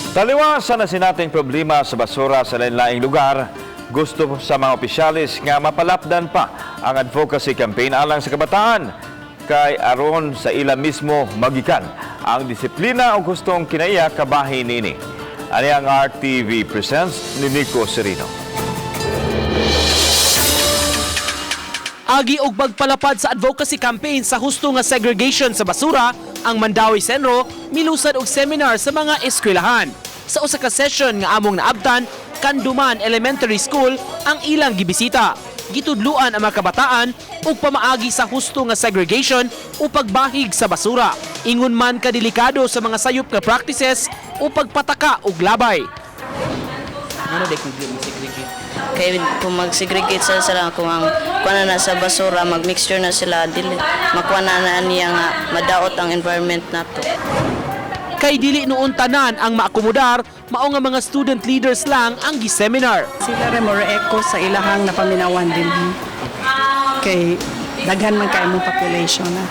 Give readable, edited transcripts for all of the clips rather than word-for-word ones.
Taliwas sa nasinating problema sa basura sa lain-laing lugar, gusto sa mga opisyales nga mapalapdan pa ang advocacy campaign alang sa kabataan kay aron sa ila mismo magikan ang disiplina o gustong kinaiya kabahin niini. Ani ang RTV presents ni Nico Serino. Agi og pagpalapad sa advocacy campaign sa husto nga segregation sa basura, ang Mandaue Senro milusad og seminar sa mga eskwelahan. Sa usa ka session nga among naabtan, Kanduman Elementary School ang ilang gibisita. Gitudluan ang mga kabataan og pamaagi sa husto nga segregation o pagbahig sa basura. Ingon man kadelikado sa mga sayop nga practices o pagpataka og labay. Ano di kung di mo-segregate? Kay kung mag-segregate sila sila kung ang kuha na na sa basura, mag-mixture na sila, dili makuha na na niya nga madaot ang environment nato. Kay dili noon tanan ang maakomodar, mao nga mga student leaders lang ang giseminar. Sila rin mo echo sa ilahang napaminawan din. Kay daghan man kay mong population na.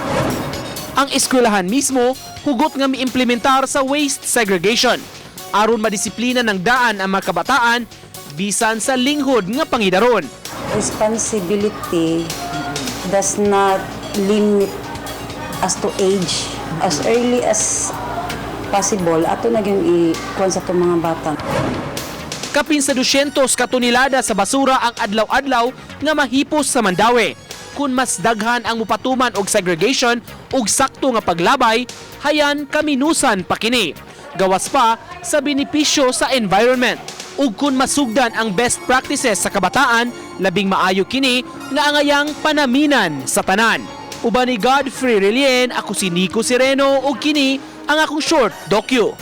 Ang eskwelahan mismo hugot nga miimplementar sa waste segregation. Aron madisiplina ng daan ang mga kabataan bisan sa linghod nga pangidaron. Responsibility does not limit as to age. As early as possible, ato na gyud i-kuan sa itong mga bata. Kapin sa 200 ka tonelada sa basura ang adlaw-adlaw nga mahipos sa Mandaue. Kung mas daghan ang mupatuman og segregation ug sakto nga paglabay, hayan kaminusan pa kini. Gawas pa sa benepisyo sa environment. Ug kung masugdan ang best practices sa kabataan, labing maayo kini nga angayang panaminan sa tanan. Uban ni Godfrey Relien, ako si Nico Sereno ug kini ang akong short docu.